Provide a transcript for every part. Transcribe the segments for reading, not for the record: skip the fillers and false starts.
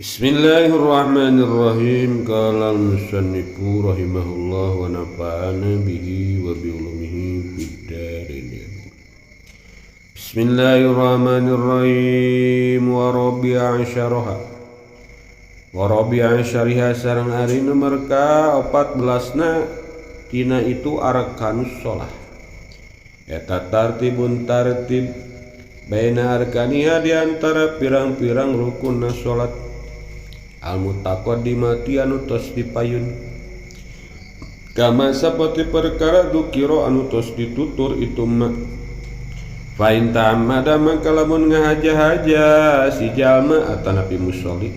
Bismillahirrahmanirrahim. Qala al-musannifu rahimahullah wa nafa'ana bihi wa bi ulumihi fid dharain. Bismillahirrahmanirrahim. Wa rabi'a asyaraha. Wa rabi'a asyariha sareng ari nomor ka 14na tina itu arkanus shalah. Eta tartibun tartib baina arkaniha di antara pirang-pirang rukunna salat. Al-mutaqaddimati anu tos dipayun kama saperti perkara dukira anu tos ditutur itu ma fa in ta'ammada maka lamun ngahaja-haja si jalma atanapi musolli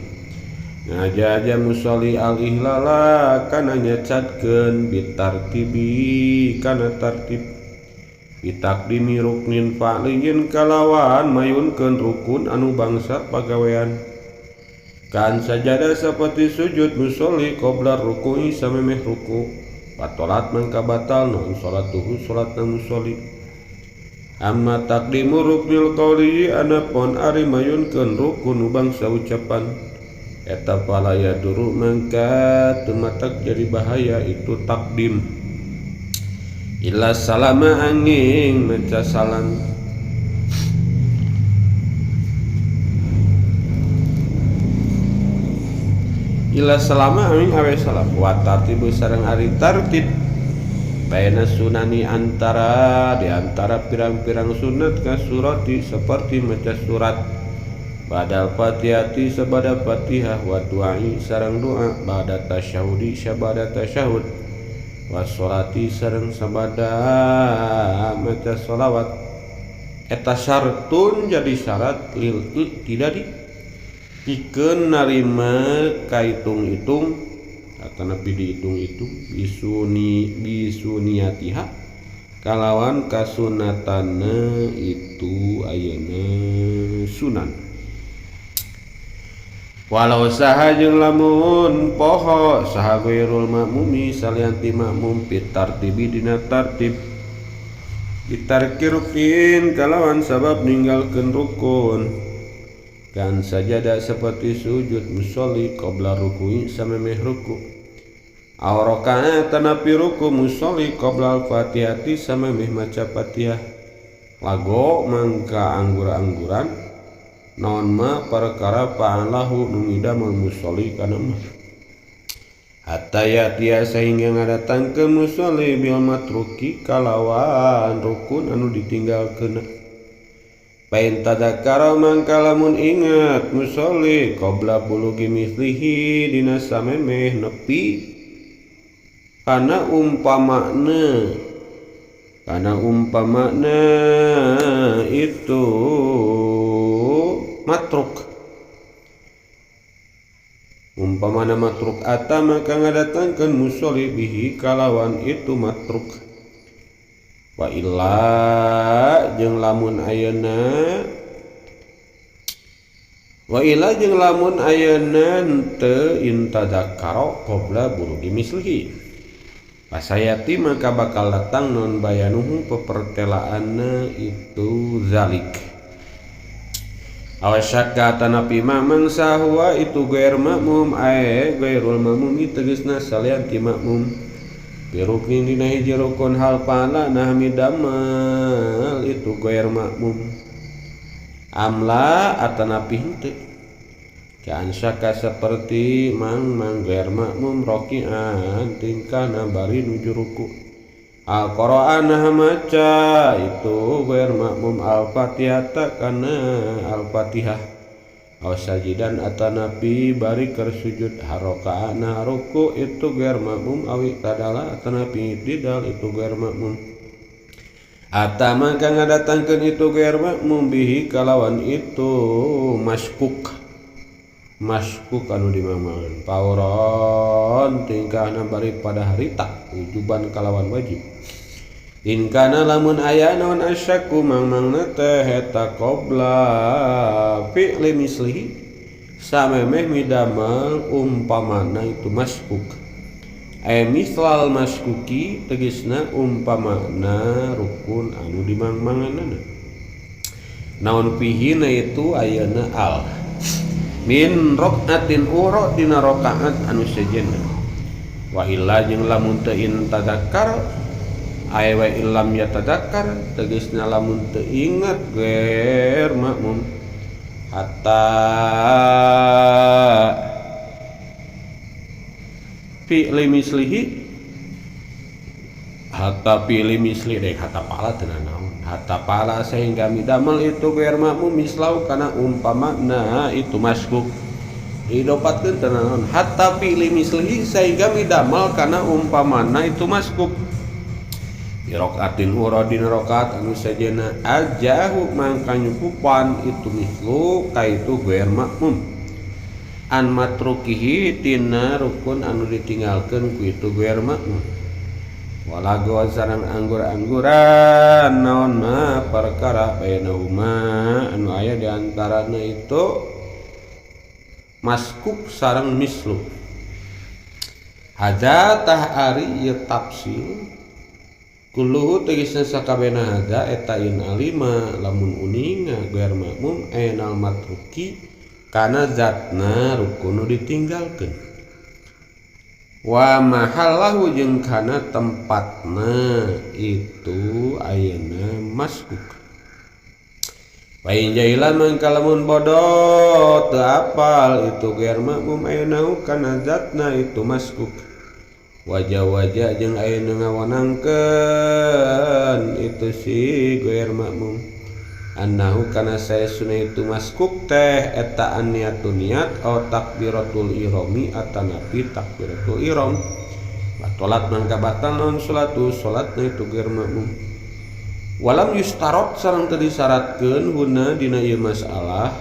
ngahaja-haja musolli al-ihlala kana nyacatkeun bitartibi kana tartib bitakdimi ruknin fa'liyin kalawan mayunkeun rukun anu bangsa pagawean kan sajadah seperti sujud musolli qabla ruku'i samemeh ruku batalat mangka batal non salatuhu salatna musolli amma taqdimu ruknil qawli anapun ari mayunkeun rukun bangsa ucapan eta fala yaduru mangka tumatak jadi bahaya itu takdim illa salama angin maca salam ila salama amin awe salam wa tartibu sareng ari tartib baina sunani antara di antara pirang-pirang sunat ka surati seperti maca surat badal fatihati sabada fatihah wa du'ai sareng doa bada tasyahudi sabada tasyahud wa sholati sareng sabada maca sholawat eta syartun jadi syarat lil tidak di pikeun narima kaitung-itung atanapi dihitung-hitung bisuni bisuniatiha kalawan kasunatana itu ayeuna sunan walau saha jeung lamun poho saha ghairul makmumi salian ti makmum pitartibi dina tartib bitarki rukin kalawan sabab ninggalkeun rukun kan sajadah seperti sujud musolli qabla ruku'i samemeh ruku aw raka'a tanapi ruku musolli qabla al-fatihati samemeh maca Fatihah lago mangka anggur-angguran naon ma perkara fa'alahu nu ngidamel musolli kana mah hatta yatia sehingga ngadatangkeun musolli bil matruki kalawan rukun anu ditinggalkeun pain tadakara mangka lamun ingat musolli qabla bulugi mislihi dina samemeh nepi kana umpamana itu matruk umpamana matruk ata maka ngadatangkeun musolli bihi kalawan itu matruk wa illa jeung lamun ayeuna wa illa jeung lamun ayeuna teu intadzakara qabla bulugi mislihi pasayati maka bakal datang non bayanuhu pepertelaanna itu zalik awasyakka tanapi mamang sahwa itu ghair makmum ae ghairul makmum tegasna salian ti makmum birukni dina hiji rukun hal pala nah midamal itu ghair makmum amla atanapi henteu kan syaka seperti mang ghair makmum rokian tingkahna bari nuju ruku al qur'an maca itu ghair makmum al fatihata kana al fatihah aw sajidan atanapi bari keur sujud harakaana ruku itu ghair makmum awi tadala atanapi didal itu ghair makmum atama kang ngadatangkeun itu ghair makmum bihi kalawan itu maskuk maskuk anu dimamangan pauron tingkahna bari pada harita wujuban kalawan wajib in kana lamun aya naon asyaku mangmangna teh eta qabla fi'li mislihi samemeh midamel umpamana itu maskuk ay mislal maskuki tegasna umpamana rukun anu dimangmanganana naon pihina itu ayeuna al Min rokaatin uro dina rokaat anu sejenna. Wa illa jeung lamun teu in tadakkar aya wa illam yatadakkar tegasna lamun teu ingat ger makmum hatta fi'li mislihi hatta fi'li misli deh hatta pala teu naon hatta pala sehingga midamel itu ger makmum mislau kana umpamana itu masbuk didopatkeun teu naon hatta fi'li mislihi sehingga midamel kana umpamana itu masbuk dirokaatin uradin rokaat anu sajena ajahu mangka nyukupan itu mislu kaitu ger makmum an matrukihi tina rukun anu ditinggalkeun ku itu ger makmum walago sareng anggur-angguran naon ma perkara bainahuma anu aya di antarana itu maskuk sareng mislu hadza tah ari ieu tafsil kulluhu tegasna sakabehna hadza eta in alima lamun uninga ger makmum ainal matruki kana zatna rukun nu ditinggalkeun wa mahallahu jeung kana tempatna itu ayeuna masbuk wa in jahila mangka lamun bodoh teu apal itu ger makmum ayeuna kana zatna itu masbuk wajah-wajah jeung ayeuna ngawanangkeun itu si ger makmum annahu kana saesuna itu maskuk teh eta niatun niat au takbiratul ihrami atanapi takbiratul ihram batalat mangka batal naon salatu salatna itu ger makmum walam yustarot sareng teu disyaratkeun huna dina ieu masalah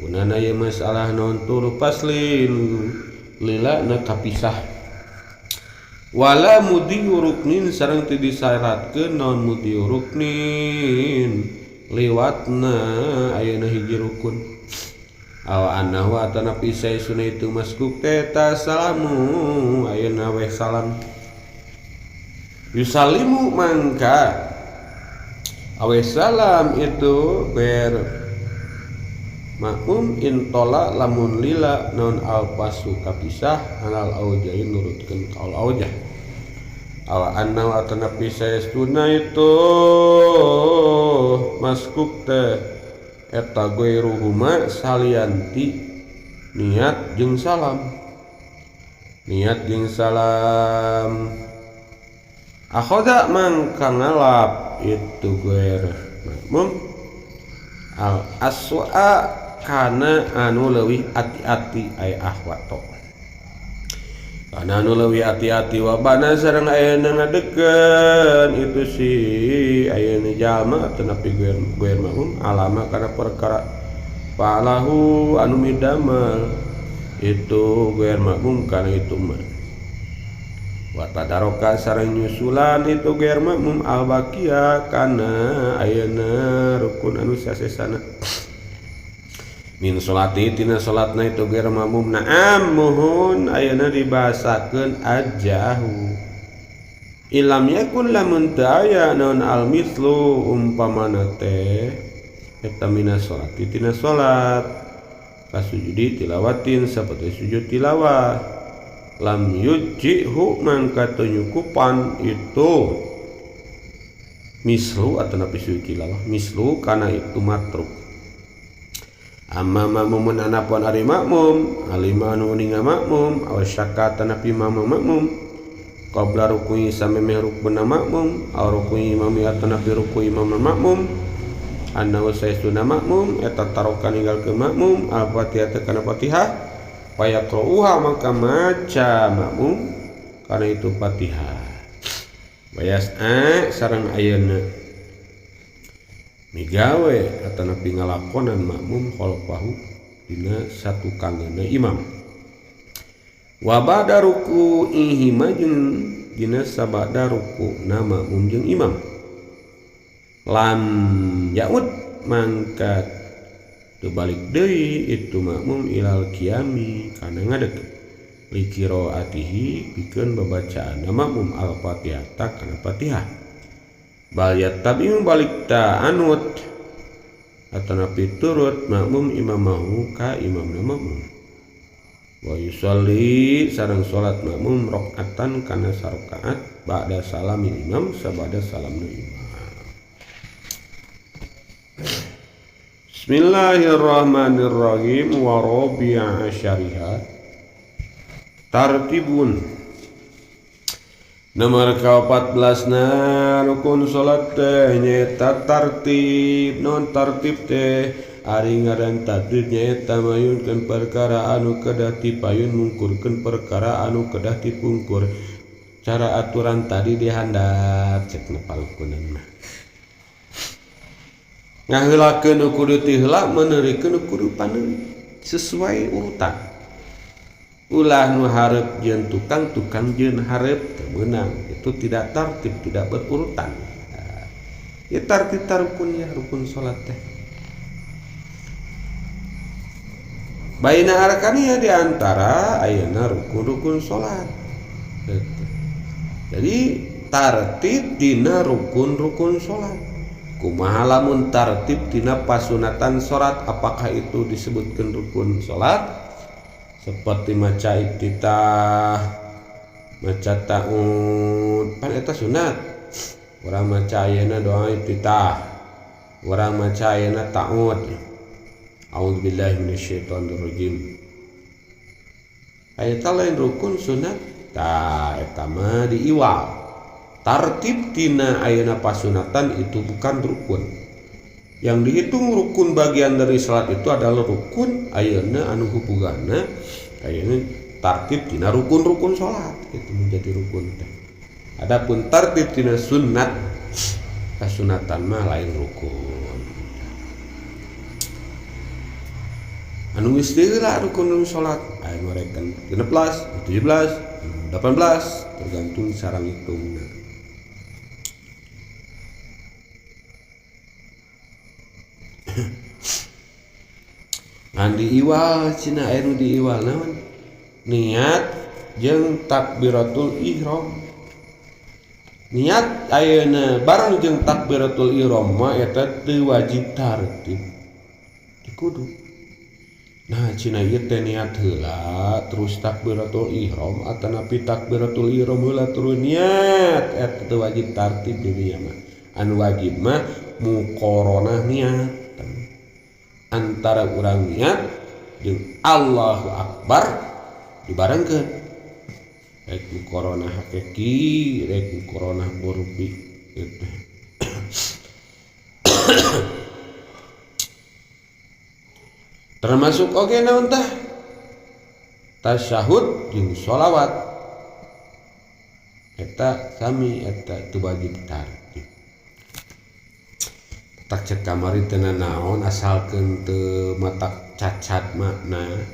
huna na ieu masalah naon tulu paslin lila na kapisah wala mudhi'u ruknin sareng teu disyaratkeun naon mudhi'u ruknin liwatna ayeuna hiji rukun aw annahu atanapi saesuna itu maskuk teh tasalamu ayeuna weh salam yusalimu mangka awe salam itu ber makmum intola lamun lila naon alpasu kapisah anal aujain nurutkeun kaul aujah aw annahu atanapi saestuna itu maskuk teh eta gairuhuma salianti niat jeung salam niat jeung salam akhoda mangka ngalap itu gair makmum al aswa kana anu leuwih ati-ati ay ahwato kana anu leuwih ati-ati wa bana sareng ayeuna ngadegkeun itu si ayeuna jalma atanapi gair makmum alama kana perkara falahu anu midamel itu gair makmum kana itu mah wa tadaroka sareng nyusulan itu gair makmum al baqiya kana ayeuna rukun anu sasesana min salati tina salatna itu gair makmum na'am muhun ayeuna dibahasakeun ajahu ilam yakun lamun teu aya naon al mislu umpamana teh eta mina salati tina salat kasujudi tilawatin saperti sujud tilawah lam yujjihu mangka teu nyukupan itu mislu atanapi sujud tilawah mislu kana itu matruk amma makmumun anapun ari makmum alima anu uninga makmum aw syakka tanapi imam makmum qabla rukui samemeh rukuna makmum aw rukui imami atanapi ruku imam makmum annahu saestuna makmum eta taroka ninggalkeun makmum al fatihah kana fatihah fayaqra'uha maka maca makmum kana itu fatihah wayas'a sareng ayeuna migawe atanapi ngalakonan makmum khalfahu dina satukangeunna imam wa ba'da ruku'ihi majun dina sabada rukuna makmum jeung imam lam yaud mangka teu balik deui itu makmum ilal qiyami kana ngadeg li qiraatihi pikeun babacaanna makmum al-Fatihah kana Fatihah bal yattabi'u balik ta anut Atanapi turut makmum imamahu ka imamna makmum. Wa yusolli sareng salat makmum rakaatan kana sarakaat ba'da salamil imam sabada salamna imam. Bismillahirrahmanirrahim. Wa rabi'a asyariha tartibun. Nomor ke-14 na rukun salat teh nyaeta tartib. Non tartib teh ari ngaran tartib nyaeta mayunkeun perkara anu kedah tipayun mungkurkeun perkara anu kedah tipungkur. Cara aturan tadi dihandap cek na parukunan mah. Ngaheulakeun nu kudu ti heula meneurikeun nu kudu paneuri sesuai urutan. Ulah nu hareup jeung tukang, tukang jeung hareup teu meunang. Itu tidak tartib, tidak berurutan. Nah, ya tartib rukun ya rukun salat teh. Baina arkaniya di antara ayeuna rukun-rukun salat. Jadi tartib dina rukun-rukun salat. Kumaha lamun tartib dina pasunatan salat, apakah itu disebutkeun rukun salat? Seperti maca iftitah, maca ta'ud, pan eta sunat. Urang maca ayeuna doa iftitah, urang maca ayeuna ta'ud. A'udzubillahi minasyaitonirrajim. Eta lain rukun sunat, tah eta mah diiwal. Tartib tina ayeuna pasunatan itu bukan rukun. Yang dihitung rukun bagian dari salat itu adalah rukun ayeuna anu hubunganna ayeuna tartib tina rukun-rukun salat itu menjadi rukun teh. Adapun tartib tina sunat, kasunatan mah lain rukun. Anu geus deui lah rukun salat aya ngoreken 16, 17, 18 tergantung sarang hitungna. Ngan diiwal cina aya nu diiwal naon? Niat jeung takbiratul ihram. Niat ayeuna bareng jeung takbiratul ihram mah eta teu wajib tartib. Kudu. Nah cina ieu teh niat heula terus takbiratul ihram atanapi takbiratul ihram heula terus niat eta teu wajib tartib di dieu mah. Anu wajib mah muqaranah niat. Antara urang niat jeung Allahu Akbar dibarengkeun. Rek muqaranah hakiki, rek muqaranah urfi gitu. Termasuk oge naon tah? Tasyahud jeung sholawat. Eta sami eta teu wajib tartib. Tak cek kamari teu naon asalkeun teu matak cacat makna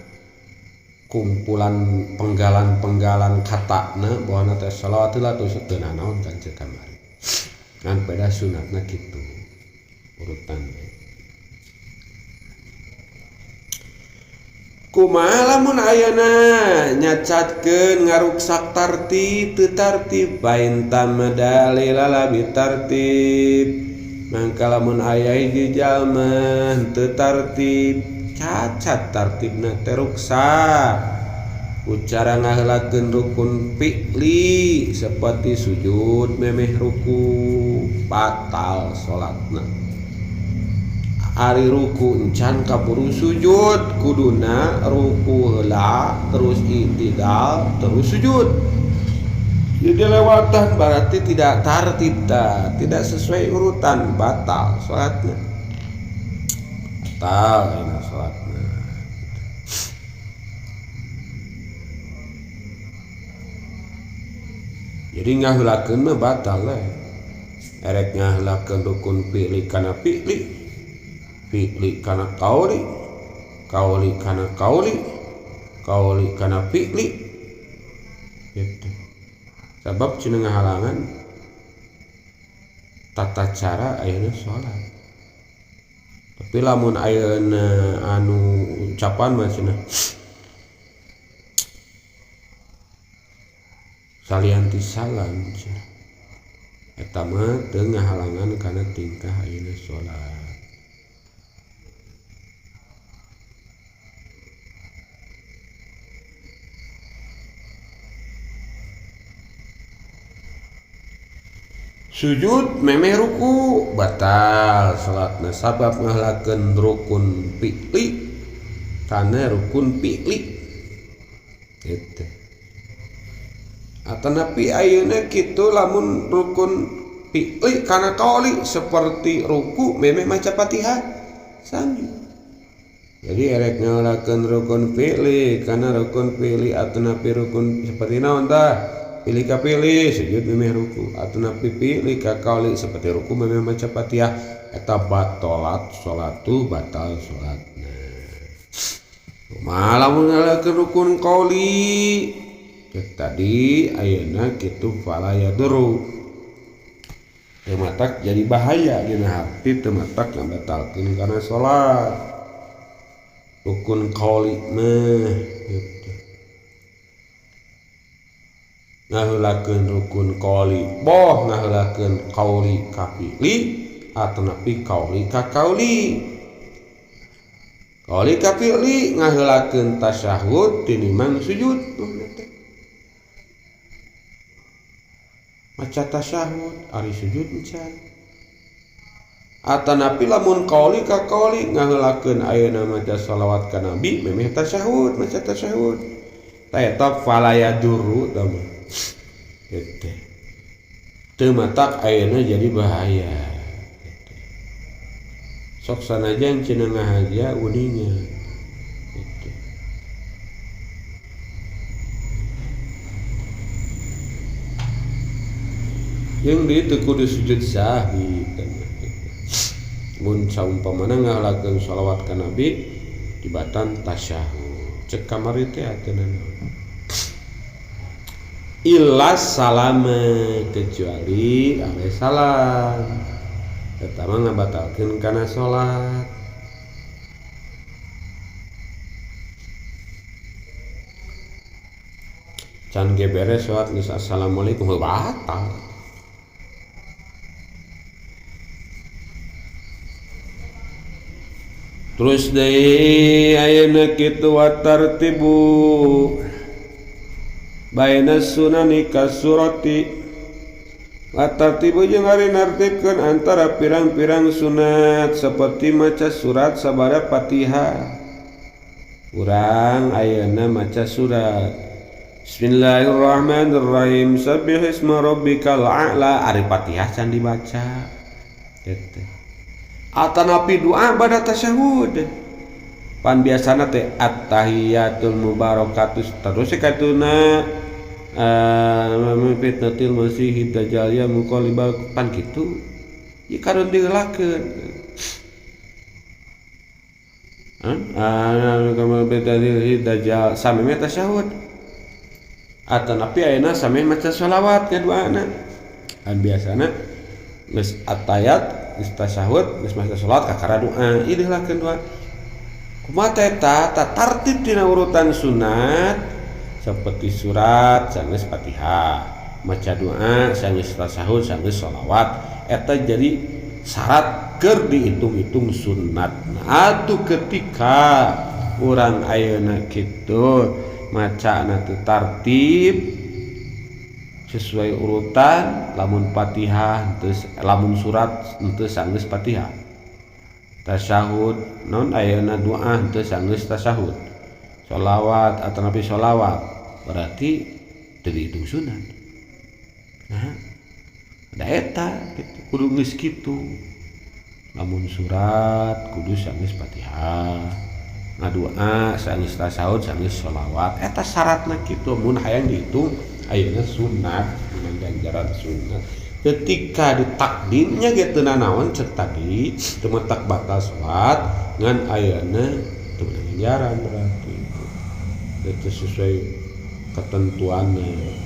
kumpulan penggalan-penggalan katana bahwa teh sholawat heula terus teu naon kan cek kamari. Ngan beda sunatna kitu urutan. Kumaha lamun ayeuna nyacatkeun ngaruksak tartib teu tartib bain tamada lilala bitartib. Mangka lamun aya hiji jalma teu tartib cacat tartibna teh ruksak. Ucara ngaheulakeun rukun fi'li seperti sujud memeh ruku batal salatna. Ari ruku encan kaburu sujud kuduna ruku heula terus i'tidal terus sujud. Jadi lewatan berarti tidak tartib, tidak sesuai urutan, batal salatnya. Batal ini salatnya. Jadi ngaheulakeun mah batal we. Erek ngaheulakeun rukun fi'li kana fi'li, fi'li kana kauli, kauli kana kauli, kauli kana fi'li. Gitu. Sabab cenah ngahalangan tata cara ayeuna salat. Tapi lamun ayeuna anu ucapan mah cenah salianti salam cenah. Eta mah teu ngahalangan kana tingkah ayeuna salat. Sujud memeh ruku batal salatna sabab ngahelakeun rukun fi'li kana rukun fi'li gitu. Atanapi ayeuna kitu lamun rukun fi'li kana qauli seperti ruku memeh maca Fatihah sami. Jadi erek ngahelakeun rukun fi'li kana rukun fi'li atanapi rukun seperti naon tah? Pilih ka pilih sujud memeh ruku atanapi pilih ka qauli seperti ruku memeh maca Fatihah eta batalat salatu batal salatna. Kumaha lamun ngahelakeun rukun qauli tadi ayeuna kitu fala yaduru teu matak jadi bahaya dina hati teu matak ngabatalkeun kana salat rukun qauli mah gitu. Ngaheulakeun rukun qauli boh ngaheulakeun qauli ka fi'li atanapi qauli ka qauli qauli ka fi'li ngaheulakeun tasyahud tinimbang sujud maca tasyahud ari sujud encan atanapi lamun qauli ka qauli ngaheulakeun ayeuna maca shalawat ka nabi memeh tasyahud maca tasyahud ta eta fala yaduru tah mah gitu. Teu matak ayeuna jadi bahaya gitu. Sok sanajan cenah ngahaja uninga gitu. Jeung deui teu kudu sujud sahwi gitu. Mun saumpamana ngahalakeun shalawat ka nabi dibatan tasyahud cek kamari teh atuh naon illa salama kecuali are salam eta mah ngabatalkeun kana salat. Can ge beres salat geus assalamualaikum batal. Terus deui ayeuna kitu wa tartibu baina sunani kasurati tartibu jeung ari nartibkeun antara pirang-pirang sunat seperti maca surat sabada Fatihah. Urang ayeuna maca surat Bismillahirrahmanirrahim sabbihisma rabbikal a'la ari Fatihah can dibaca gitu. Atanapi doa bada tasyahud pan biasana teh at-tahiyatul mubarakatus terus katuna fitnatil masihid dajjal ya muqallibal pan kitu ieu kadon diheulakeun kamal fitnatil dajjal sameme tasyahud atanapi ayeuna sameme maca shalawat ngaduana kan biasana geus atayat geus tasyahud geus maca shalawat kakara doa ieu diheulakeun doa. Kumaha eta tartib dina urutan sunat seperti surat sanggeus Fatihah, maca doa sanggeus tasyahud sanggeus shalawat eta jadi syarat keur dihitung-hitung sunat. Nah, atuh ketika urang ayeuna kitu macana teu tartib sesuai urutan lamun Fatihah teu lamun surat teu sanggeus Fatihah tasyahud non ayeuna doa teu sanggeus tasyahud shalawat atanapi shalawat berarti teu dihitung sunat. Nah da eta kitu kudu geus kitu lamun surat kudu sanggeus Fatihah ngadoa sanggeus tasyahud sanggeus shalawat eta syaratna kitu mun hayang dihitung ayeuna sunat menang ganjaran sunat. Ketika ditakdimnya gitu nanaon cek tadi teu matak batal salat ngan ayeuna teu menang ganjaran berarti itu sesuai ketentuannya.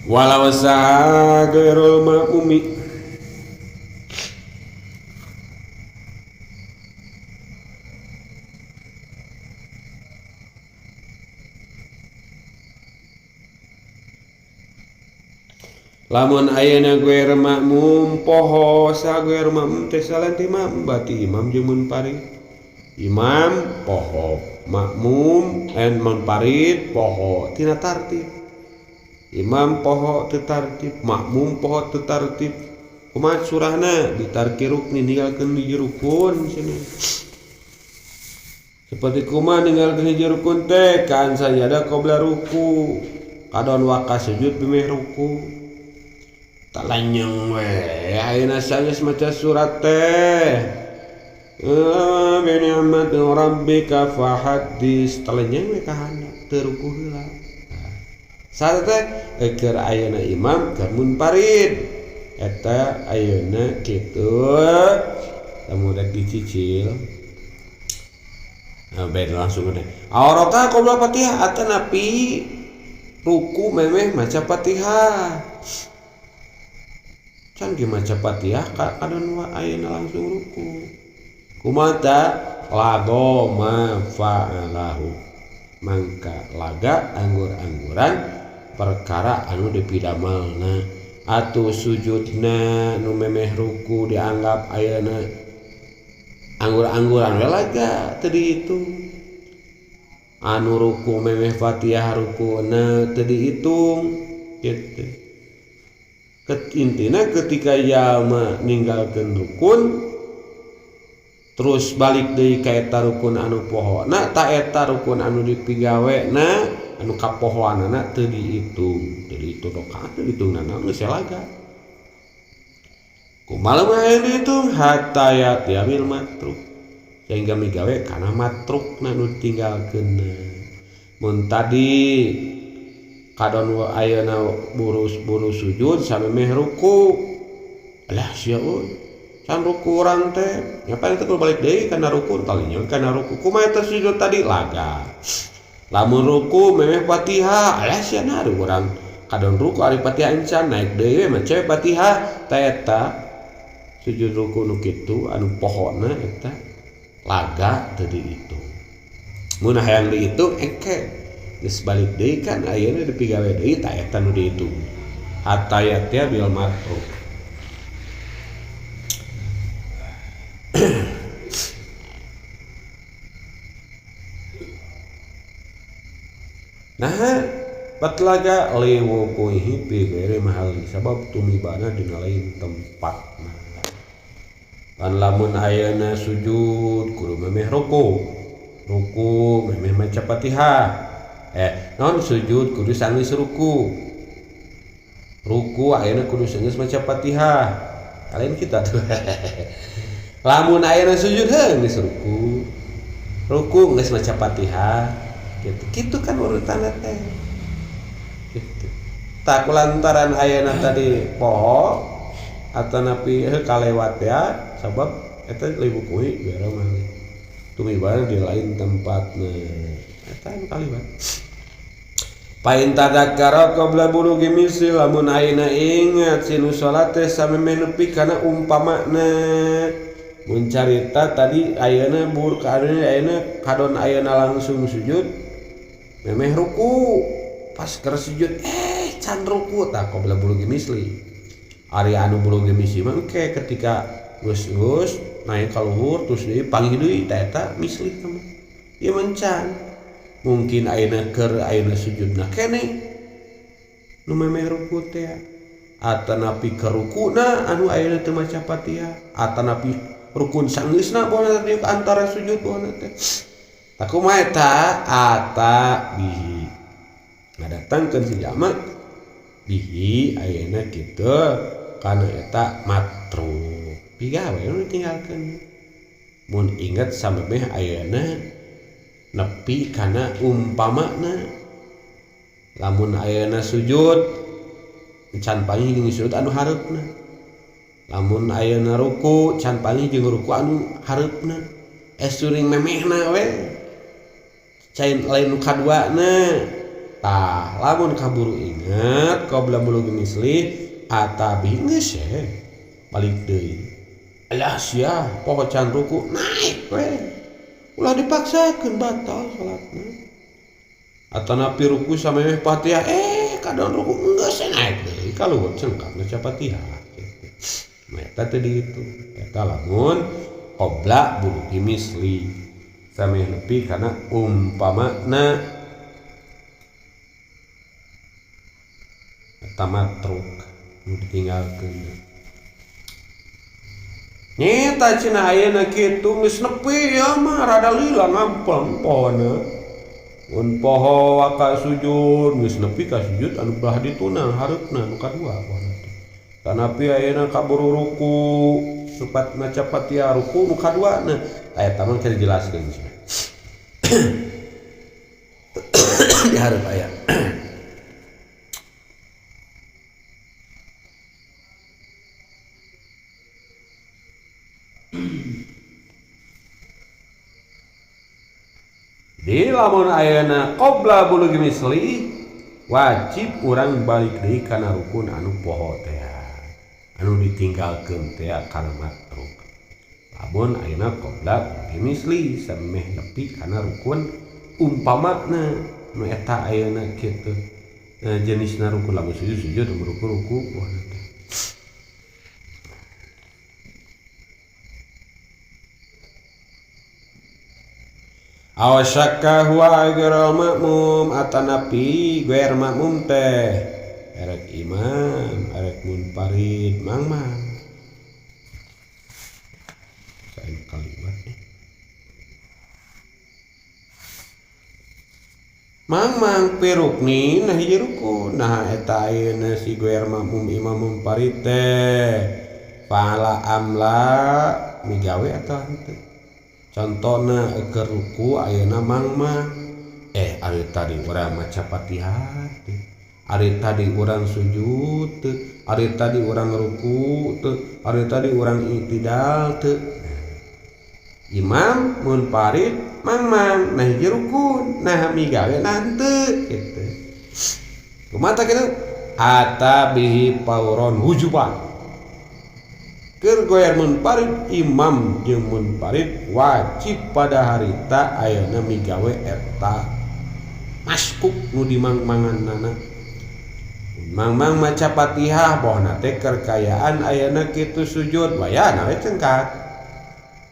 Walau saha ghairul ma'mumi Lamun ayeuna guer makmum poho sa guer makmum teh salah ti makmum berarti imam jeung munfarid. Imam poho, makmum en munfarid poho tina tartib. Imam poho teu tartib, makmum poho teu tartib. Kumaha surahna ditarki rukni ninggalkeun hiji rukun cenah. Seperti kumaha ninggalkeun hiji rukun teh kan sajada qabla ruku. Kadon waka sujud bimeh ruku. Talanyeng we ayeuna sanes maca surat teh. Bi ni'mati rabbika fahaddis talanyeng we ka handap teu ruku heula. Saha teh keur ayeuna imam keur munfarid. Eta ayeuna kitu lamun rek dicicil. Nah, beda langsung deh. Aurata qabla Fatihah atanapi ruku memeh maca Fatihah. Can ge maca Fatihah kadon wa ayeuna langsung ruku. Kumaha lago ma fa'alahu. Mangka laga anggur-angguran perkara anu dipidamelna atuh sujudna nu memeh ruku dianggap ayeuna anggur-angguran we laga teu dihitung. Anu ruku memeh Fatihah rukuna teu dihitung kitu. Intina ketika jalma ninggalkeun rukun terus balik deui ka eta rukun anu pohona ta eta rukun anu dipigawena anu kapohoanana teu dihitung, teu dihitung rakaat teu dihitung nanaon geus laga. Kumaha mah aya dihitung hatta yatiamil matruk sehingga migawe kana matrukna nu ditinggalkeunna. Mun tadi kadon ayeuna buru-buru sujud samemeh ruku. Alah sia euy. Can ruku urang teh, ngapain teh kudu balik deui kana ruku talinya kana ruku. Kumaha eta sujud tadi laga. Lamun ruku memeh Fatihah, alah sia na urang kadon ruku ari Fatihah encan naik deui we maca Fatihah ta eta sujud ruku nu kitu anu pohona eta laga teu dihitung. Mun hayang dihitung engke geus balik deui kan ayeuna dipigawe deui ta eta nu dihitung. Hatta yatia bil matruk. Nah, batlaga liwukuihi fi ghairi mahalli sabab tumibana dina lain tempatna. Pan lamun ayeuna sujud kudu memeh ruku. Ruku memeh maca Fatihah. Non sujud kudu sanggeus ruku. Ruku ayeuna kudu sanggeus maca Fatihah. Kalian kita tuh. Lamun ayeuna sujud heuh geus ruku. Ruku geus maca Fatihah. Gitu. Kitu kan urutanna teh. Gitu. Tak lantaran ayeuna tadi poho atanapi heuh kalewat ya sabab eta liwukuhi biara mah. Tumibana di lain tempatna. Eta anu kaliwat. Pain tadakkara qabla bulughi misli lamun ayeuna ingat sinu salat teh samemeh nepi kana umpamana. Mun carita tadi ayeuna bur ka ayeuna kadon ayeuna langsung sujud memeh ruku pas keur sujud can ruku tah qabla bulughi misli. Ari anu bulughi misli mah engke ketika geus-geus naik ka luhur terus deui panggih deui ta eta misli mah. Ieu mencan. Mungkin ayeuna keur ayeuna sujudna keneh nu memeh ruku teh atanapi keur rukuna anu ayeuna teu maca Fatihah atanapi rukun sanggeusna bona teh antara sujud bona teh. Tah kumaha eta ata bihi. Ngadatangkeun si jalma bihi ayeuna kitu kana eta matruk. Pigawe nu ditinggalkeun. Mun inget samemeh ayeuna nepi kana umpamana. Lamun ayeuna sujud can panggih jeung sujud anu hareupna. Lamun ayeuna ruku can panggih jeung ruku anu hareupna. Suring memehna we. Cain lain nu kaduana. Tah, lamun kaburu inget qabla bulughi misli atabi geus balik deui. Alah sia poho can ruku naik we. Ulah dipaksakeun batal salatna. Atanapi ruku samemeh Fatihah kadon ruku geus naik deui. nepi ka luhur cengkat maca Fatihah gitu. Nah eta teh ditu eta lamun qabla bulugi misli sameh nepi kana umpamana eta matruk nu ditinggalkeun. Nyeta cenah ayeuna kitu geus nepi ya mah rada lila ngampel pohona. Mun poho ka sujud geus nepi ka sujud anu belah dituna hareupna nu kadua pohona teh. Tanapi ayeuna kaburu ruku supat maca Fatihah ruku nu kaduana. Tah eta mah keur dijelaskeun cenah. Di hareup aya. Di lamun ayeuna qabla bulugi misli wajib urang balik deui kana rukun anu poho teh anu ditinggalkeun teh kana matruk. Lamun ayeuna qabla bulugi misli sameh nepi kana rukun umpamana nu eta ayeuna kitu jenisna rukun lamun sujud sujud ruku ruku poho teh. Awasyakka huwa ghairul makmum atanapi ghair makmum teh erek imam erek munfarid mangmang saen kalimat mangmang pirukni nah hiji rukun nah eta ayeuna si ghair makmum imam munfarid teh fala amla migawe atawa henteu. Contohna keur ruku ayeuna mangmang ari tadi urang maca Fatihah teh, ari tadi urang sujud teh, ari tadi urang ruku teh, ari tadi urang i'tidal teh. Imam munfarid mangmang nah hiji rukun nah migawe henteu kitu. Kumaha kitu? Ata bihi pauron wujuban. Keur goyer munfarid imam jeung munfarid wajib pada harita ayeuna migawe eta maskuk nu dimangmanganana. Mangmang maca Fatihah bohna teh keur kayaan ayeuna kitu sujud wayahna we cengkat.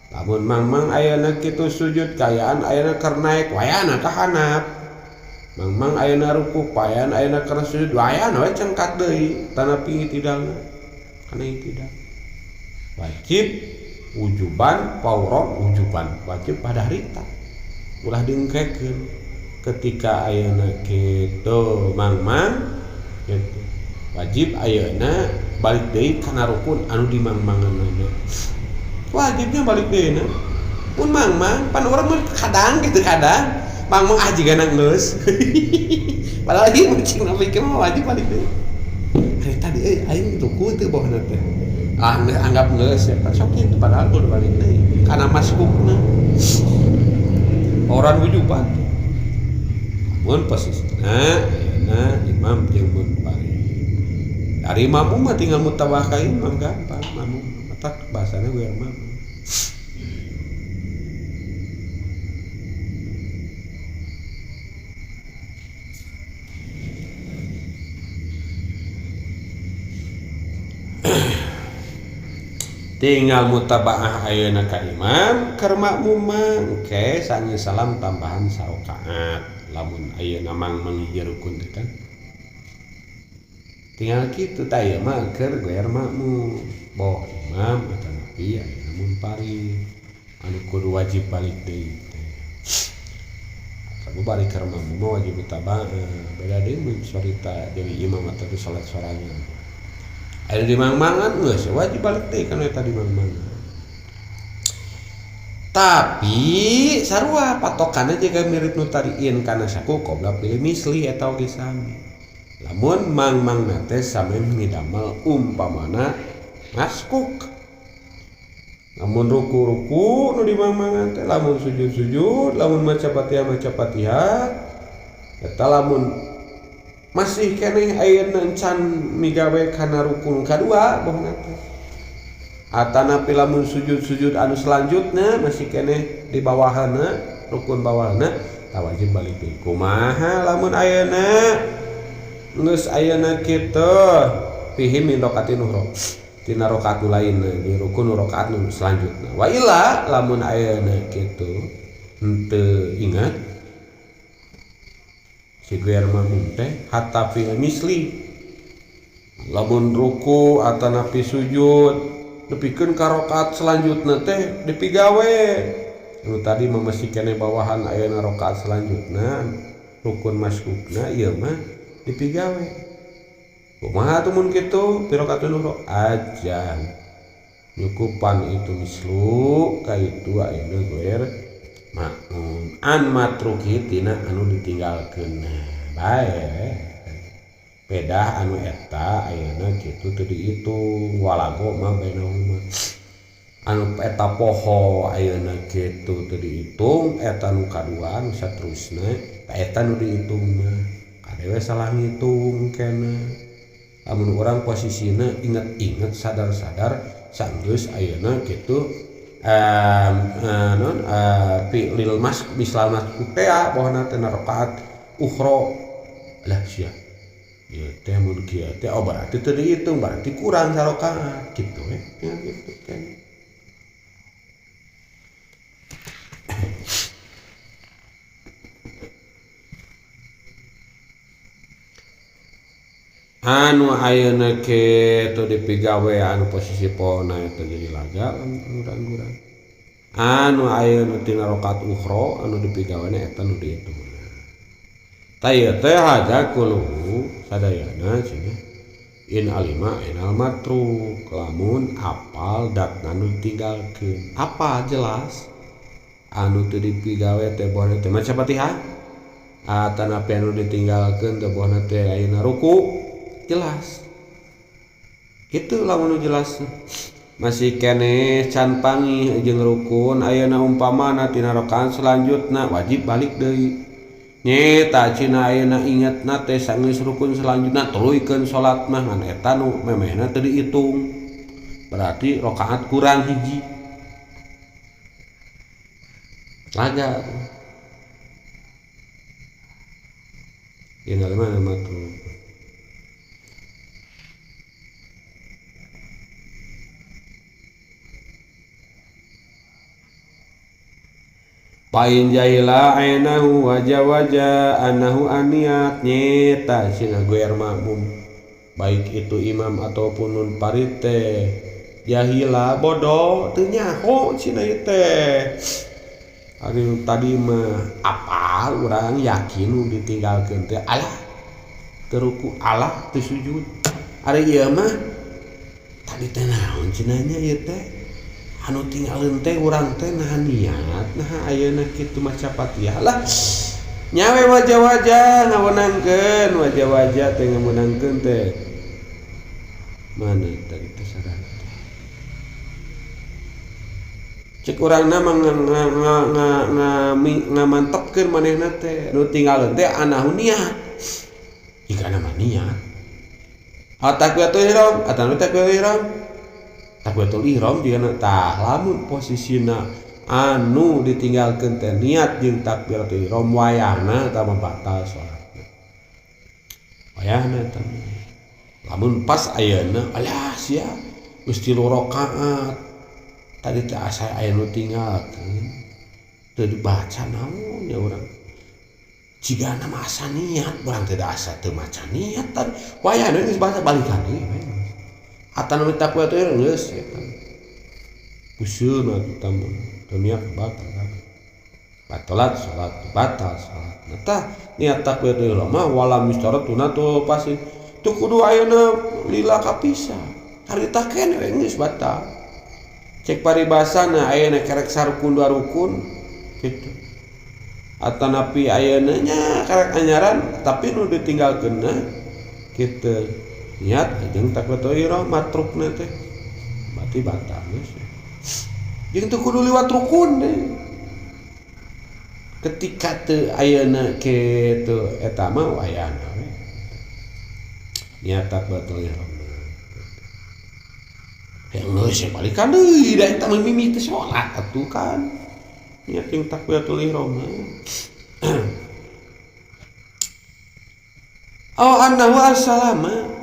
Lamun mangmang ayeuna kitu sujud kayaan ayeuna keur naek wayahna ka handap. Mangmang ayeuna ruku kayaan ayeuna keur sujud wayahna we cengkat deui tanapi itidalna. Kana itidal. Wajib wujuban pauron wujuban wajib pada harita ulah dengkekeun ketika ayeuna kitu mangmang gitu wajib ayeuna balik deui kana rukun anu dimangmanganna wajibnya balik deui na mun mangmang pan urang mah kadang gitu kadang mangmang ah jigana geus padahal ieu cing pikir mah wajib balik deui ari tadi euy aing ruku teu bohna teh ah anggap geus ya sok kitu padahal kudu balik deui kana maskukna orang wujuban mun posisina ayeuna imam jeung munfarid dari makmum mah tinggal mutabah ka imam gampang makmum matak bahasana gue makmum. Tinggal mutabaah ayeuna ka imam keur makmum mah engke sange salam tambahan sarakaat lamun ayeuna mang hiji rukun teh kan tinggal kitu tah ieu mah keur goer makmum boh imam atanapi ayeuna munfarid anu kudu wajib balik deui teh kamu balik keur makmum mah wajib mutabaah beda deui mun carita jadi imam atau salat sorangan aya di mangmangan geus wajib balik deui kana eta di mangmangan. Tapi sarua patokanna jiga mirip nu tadiin kana saku qabla pilih misli eta oge sami. Lamun mangmangna teh sami ngidamel umpamana maskuk. Lamun ruku-ruku nu di mangmangan teh lamun sujud-sujud, lamun maca Fatihah maca Fatihah eta lamun masih keneh ayeuna encan migawe kana rukun kadua bohna teh atanapi lamun sujud-sujud anu selanjutna masih keneh di bawahana rukun bawahna tah wajib balik deui kumaha lamun ayeuna geus ayeuna kitu fihi min rakaatin ukhra tina rakaat nu lain di rukun rakaat nu selanjutna wa illa lamun ayeuna kitu henteu ingat si guer makmum teh hatta fi misli lamun ruku atanapi sujud nepikeun ka rakaat selanjutna teh dipigawe nu tadi mah masih keneh bawahan ayeuna rakaat selanjutna rukun masbukna ieu mah dipigawe kumaha atuh mun kitu pi rakaatun ukhra aja nyukupan itu mislu ka itu ayeuna guer makmum an matruki tina anu ditinggalkeun bae pedah anu eta ayeuna kitu teu diitung walago mah bainahuma anu eta poho ayeuna kitu teu diitung eta nu kadua nu saterusna eta nu diitung mah kadewe salah ngitung kena lamun urang posisina inget-inget sadar-sadar sanggeus ayeuna kitu non fi lil mas mislal mas tea bahwana teh rakaat ukhra lah sia ieu teh mun kieu teh oh berarti teu dihitung berarti kurang sarakaat kitu we ya kitu kan. Anu ayeuna kitu dipigawe anu posisi pona eta jadi laga urang-urang anu ayeuna tina rakaat ukhra anu dipigawana eta nu dihitung tah ieu teh haja kuluhu sadayana cenah in alima enal matruk lamun apal datna nu ditinggalkeun apa jelas anu teu dipigawe teh bohna teh maca Fatihah atanapi anu ditinggalkeun teh bohna teh ayeuna ruku jelas itu lamun jelas masih keneh can pangih jeung rukun ayeuna umpamana tina rakaat selanjutna wajib balik deui nyeta cina ayeuna ingetna teh sanggeus rukun selanjutna tuluykeun salat mah ngan eta nu memehna teu diitung berarti rakaat kurang hiji laga ieu mah matruk. Pain jahila ainahu wajah-wajah anahu aniat nyeta cenah goer makmum baik itu imam ataupun nun parite jahila bodoh teu nyaho cenah ieu teh ari tadi mah apal urang yakin nu ditinggalkeun teh alah teu ruku alah teu sujud ari ieu mah tadi teh naon cenah nya ieu teh anu tinggalin teh urang teh nah niat nah ayeuna kitu maca Fatihah lah nyawe wajah-wajah ngawenangkeun wajah-wajah teh ngawenangkeun teh mana tadi teh sarana cek urangna mah ngamantepkeun manehna teh nu tinggalin teh anahu niat jika nama niat takbiratul ihram atanu takbiratul ihram takbiratul ihram jigana tah lamun posisina anu ditinggalkeun teh niat jeung takbiratul ihram wayahna eta mah batal salatna wayahna eta lamun pas ayeuna alah sia geus 3 rakaat tadi teh asa aya nu tinggalkeun teu dibaca naon ya urang jigana mah asa niat urang teh da asa teu maca niat tan wayahna geus baca balikan deui atanu takbiratul ihram geus eta pusieun atuh tamun teu niat batal batalat salat batal salat nah tah niat takbiratul ihram mah wala mustaratuna tu pasti teu kudu ayeuna lila kapisah harita keneh we geus batal cek paribasana ayeuna kerek sarukun dua rukun kitu atanapi ayeuna nya karek anyaran tapi nu ditinggalkeunna kitu niat jeung takbiratul ihram matrukna teh berarti batal geus jeung teu kudu liwat rukun deui ketika teu ayeuna kitu eta mah wayahna we niat takbiratul ihram ya geus balikan deui da eta mah mimiti salat atuh kan niat jeung takbiratul ihram mah. Oh annahu assalama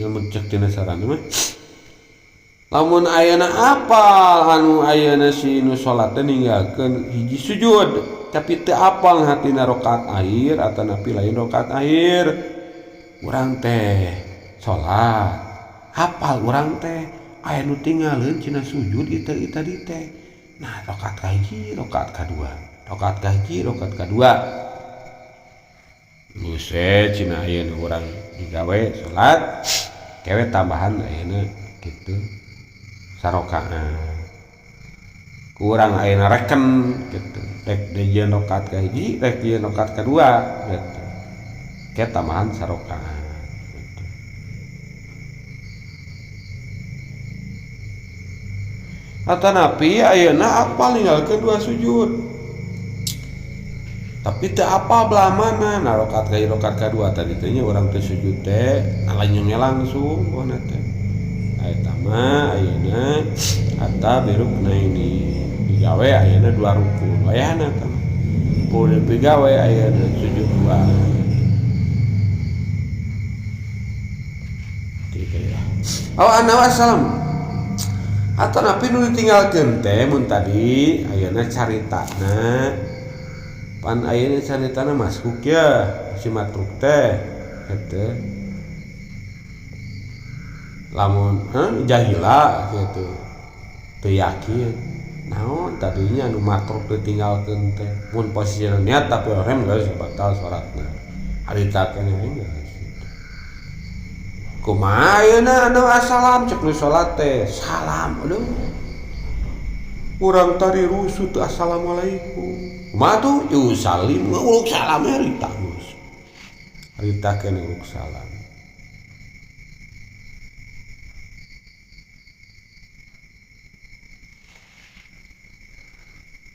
Lamun cek tina sarana mah lamun ayeuna apal anu ayeuna si nu salat teh ninggalkeun hiji sujud tapi teu apal hatina rakaat akhir atanapi lain rakaat akhir urang teh salat apal urang teh aya nu tinggaleun cenah sujud ieu tadi teh nah rakaat kahiji rakaat kadua rakaat kahiji rakaat kadua geus cenah ayeuna urang digawe salat kewe tambahan ayeuna kitu sarokaan kurang ayeuna reken kitu rek dijieun rakaat kahiji rek dijieun rakaat kadua kitu ke tambahan sarokaan gitu. Atanapi ayeuna apal ninggalkeun dua sujud tapi teu apal belah mana nah rakaat kahiji rakaat kadua tadi teh nya urang teh sujud teh nalanyungnya langsung pokona teh eta mah ayeuna hatta biruknaini digawe ayeuna dua rukun wayahna tah kudu digawe ayeuna sujud dua kitu ya. Aw anna wassalam atanapi nu ditinggalkeun teh mun tadi ayeuna caritana pan ayeuna caritana masuk ya si matruk teh eta lamun jahila gitu teu yakin naon tadinya anu matruk ditinggalkeun teh mun posisina niat tapi orang geus batal salatna harita keneh geus gitu kumaha ayeuna anu assalam cek nu salat teh salam aduh urang tadi rusuh teu assalamualaikum kumaha tuh yusalim uluk salam harita geus harita keneh uluk salam.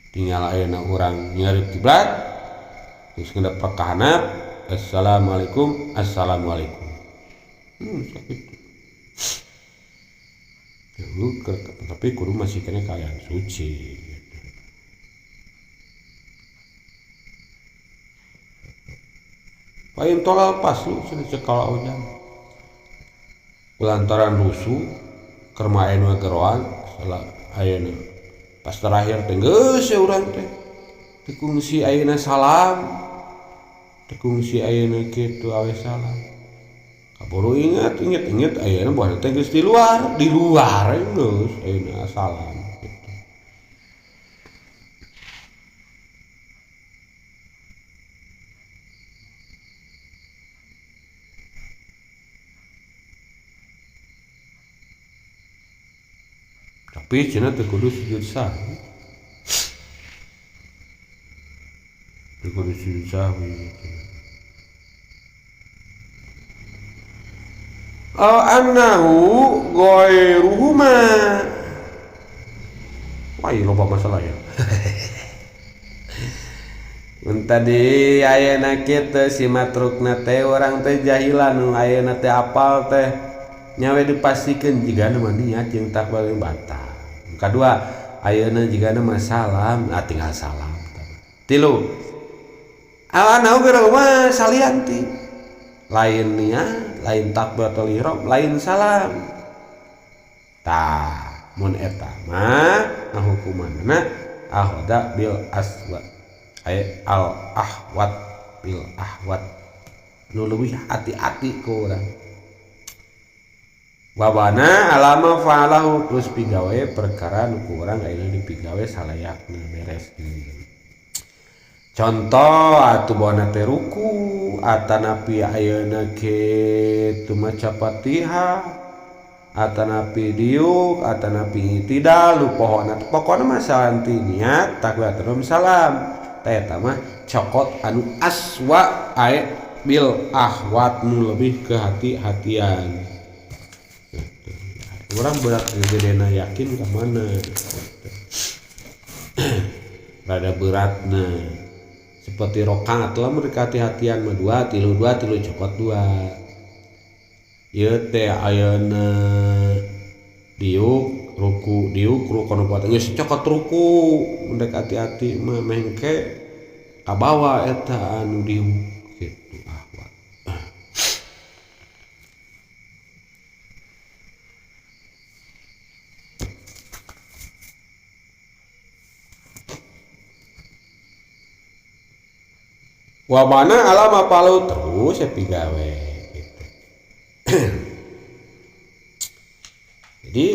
Tinggal ayeuna urang nyarip kiblat terus ngadep ka handap assalamualaikum assalamualaikum sakitu. Tapi kudu masih kena kalian suci gitu. Paling tolal paslu cenah cekal ojan lantaran rusuh keur maen we geroan salah ayeuna pas terakhir teh geus urang teh teu kungsi ayeuna salam teu kungsi ayeuna kitu awe salam kaburu ingat inget inget ayeuna buah teh geus di luar geus ayeuna salam gitu. Tapi cenah teu kudu sujud sahwi. Teu kudu sujud sahwi. Aw annahu ghairuhuma. Wah, loba masalah ya. Mun tadi ayeuna kitu si matrukna teh urang teh jahilan nu ayeuna teh apal teh nyawe dipastikeun jigana mah niat jeung takbir batal. Kadua ayeuna jigana mah salam, ah tinggal salam. Tilu awana mah salianti lain niat, lain takbiratul ihram, lain salam. Tah mun eta mah hukumanna ahda bil aswa ay al ahwat bil ahwat nu leuwih hati-hati ku urang. Wabana alama fa'alahu terus pigawe perkara nu ku urang ayeuna dipigawe salayakna beres. Contoh atuh bawana teh ruku atanapi ayeuna kitu maca Fatihah atanapi diuk atanapi itidal nu pohona pokona mah salanti niat takbiratul salam teh eta mah cokot anu aswa ae bil ahwat nu lebih ke hati-hatian. Orang berat gedena yakin ke mana rada beratna seperti rokaat lah mereka hati-hatian mah dua tilu cokot dua ieu teh ayeuna diuk ruku diuk ruku nu kuat geus cokot ruku mereka hati-hati mah mengke kabawa eta anu diuk gitu ahwat. Wabana alama palu terus ya pigawe gitu. Jadi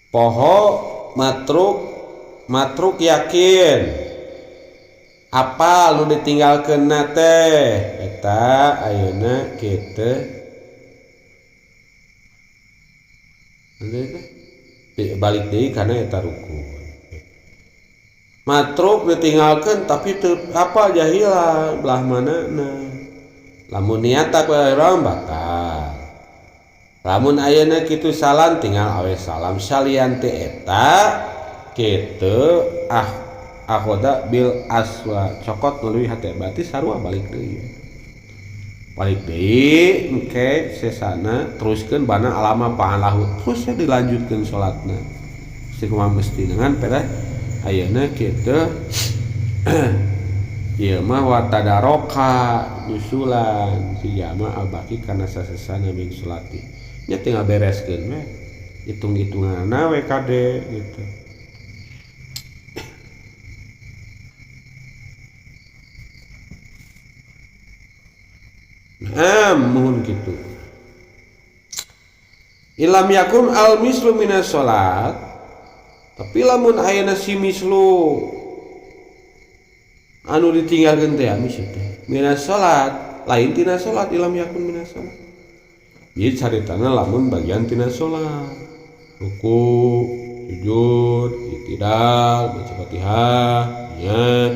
poho matruk yakin apa lu ditinggalkeun teh eta ayeuna kitu balik deui kana eta rukun. Matruk ditinggalkeun tapi teu apa jahila belah manana. Lamun niat ihram batal. Lamun ayeuna kitu salam tinggal awe salam salian teh eta kitu akhoda bil aswa cokot melalui hati berarti sarua balik deui. Balik deui engke sesana teruskeun bana alama pa'alahu terus dilanjutkeun salatna. Sikumaha mesti dengan pereh ayeuna kitu ieu mah wa tadaroka nyusulan si jama al-baqi kana sasesana min salati. Nya tinggal bereskeun we hitung-hitunganna we kade gitu. Nah, muhun kitu. Ilam yakun al mislu minas salat. Tapi lamun ayeuna si mislu anu ditinggalkeun teh mislu teh minas salat, lain tina salat ilam yakun minas salat. Ieu caritana lamun bagian tina salat. Ruku, sujud, i'tidal, baca Fatihah, niat.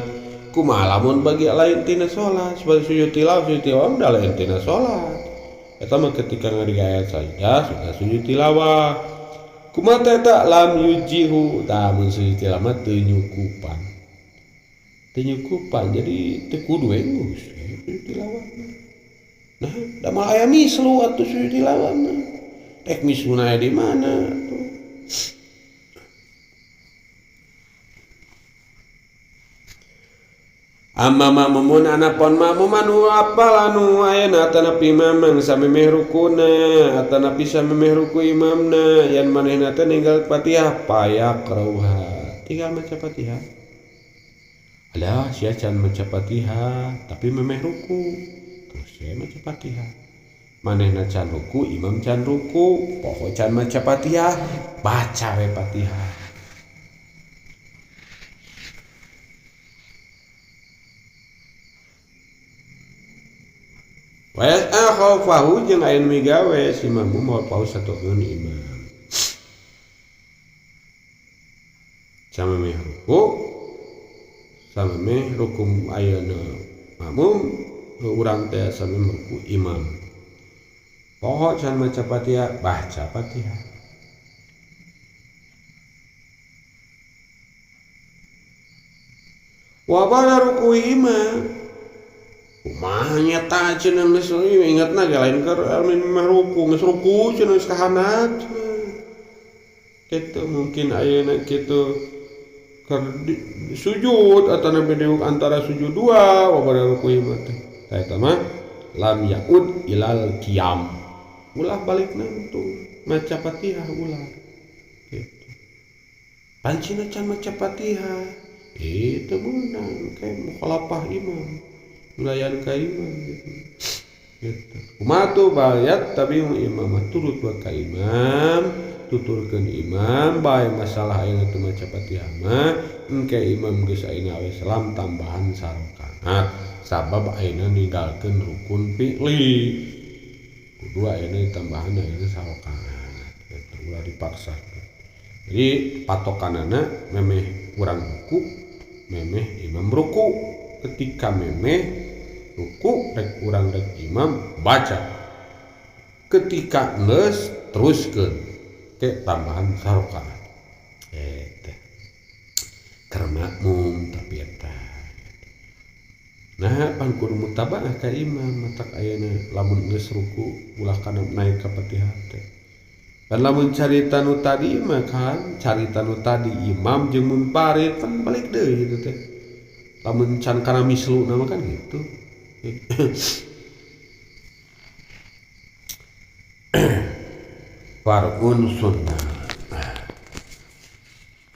Kumaha lamun bagi lain tina salat, sebagai sujud tilawah udah lain tina salat. Eta mah ketika ngari ayat sajdah sudah sujud tilawah. Kumaha teh eta lam yujihu, tah mun sujud tilawah mah teu nyukupan. Teu nyukupan jadi teu kudu we geus sujud tilawah mah. Nah, da mah aya mislu atuh sujud tilawah mah. Rek misluna aya di mana atuh? Amma makmumun anapun makmum anu apal anu ayeuna atanapi mamang samemeh rukuna atanapi samemeh ruku imamna yan manehna teh ninggal Fatihah payaqrauha tinggal maca Fatihah. Alah sia can maca Fatihah tapi memeh ruku terus sia maca Fatihah. Manehna can ruku imam can ruku poho can maca Fatihah baca we Fatihah. Wa yas'a khawfahu jeung aya nu migawe si makmum mawa paus satukeun imam. Samemeh ruku, samemeh ruku ayeuna makmum, urang teh samemeh ruku imam. Poho can maca Fatihah, baca Fatihah. Wa ba'da ruku imam. Kumaha nyata cenah geus ingatna ge lain keur mah ruku geus ruku cenah geus kahanap cenah. Kitu mungkin ayeuna kitu keur sujud atana beda antara sujud dua wa ba'da ruku imam teh. Tah eta mah lam yaud ilal qiyam. Ulah balikna tuh maca Fatihah ulah. Kitu. Pancina can maca Fatihah. Itu meunang kayak mukhalafah imam. Melayan ka imam gitu. Gitu. Kumaha tuh bayat tapi imam turut wa ka imam, tuturkeun imam bae masalah ayeuna teu maca Fatihah mah engke imam geus ayeuna we salam tambahan sarakaat sabab ayeuna ninggalkeun rukun fi'li. Kudu ayeuna tambahan ayeuna sarakaat gitu ulah dipaksa. Jadi patokanana memeh urang ruku, memeh imam ruku. Ketika memeh ruku rek urang rek imam baca. Ketika geus teruskeun ke tambahan sarakaat. Eta keur makmum tapi eta. Nah pan kudu mutabaah ka imam matak ayeuna lamun geus ruku ulah kana naik ka Fatihah teh. Dan lamun carita nu tadi mah kan carita nu tadi imam jeung munfarid pan balik deui kitu teh. Lamun can kana mislu nama kan gitu. Far'un sunnah.